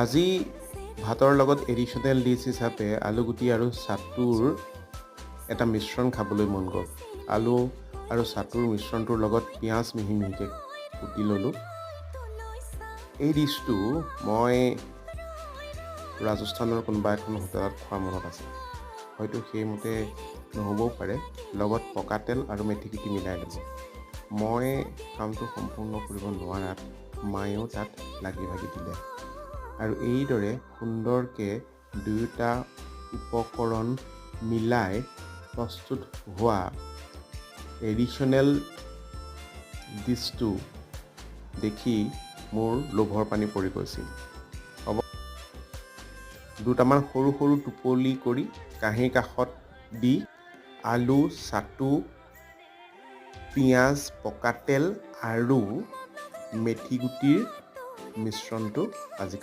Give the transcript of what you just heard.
আজি ভাতৰ লগত এডিশ্যনেল ডিছ হিচাপে আলুগুটি আৰু চাটুৰ এটা মিশ্ৰণ খাবলৈ মন গ'ল। আলু আৰু চাটুৰ মিশ্ৰণটোৰ লগত পিঁয়াজ মিহি মিহিকৈ কুটি ল'লোঁ। এই ডিছটো মই ৰাজস্থানৰ কোনোবা এখন হোটেলত খোৱা মনত আছে। হয়তো সেইমতে নহ'বও পাৰে। লগত পকা তেল আৰু মেথি গুটি মিলাই ল'লোঁ। মই কামটো সম্পূৰ্ণ কৰিব নোৱাৰাত মায়েও তাত লাগি ভাগি দিলে আৰু এইদৰে সুন্দৰকৈ দুয়োটা উপকৰণ মিলাই প্ৰস্তুত হোৱা এডিশ্যনেল ডিছটো দেখি মোৰ লোভৰ পানী পৰি গৈছিল। দুটামান সৰু সৰু টোপলি কৰি কাঁহীৰ কাষত দি আলু, চাটু, পিঁয়াজ, পকা তেল আৰু মেথি গুটিৰ মিশ্ৰণটো আজি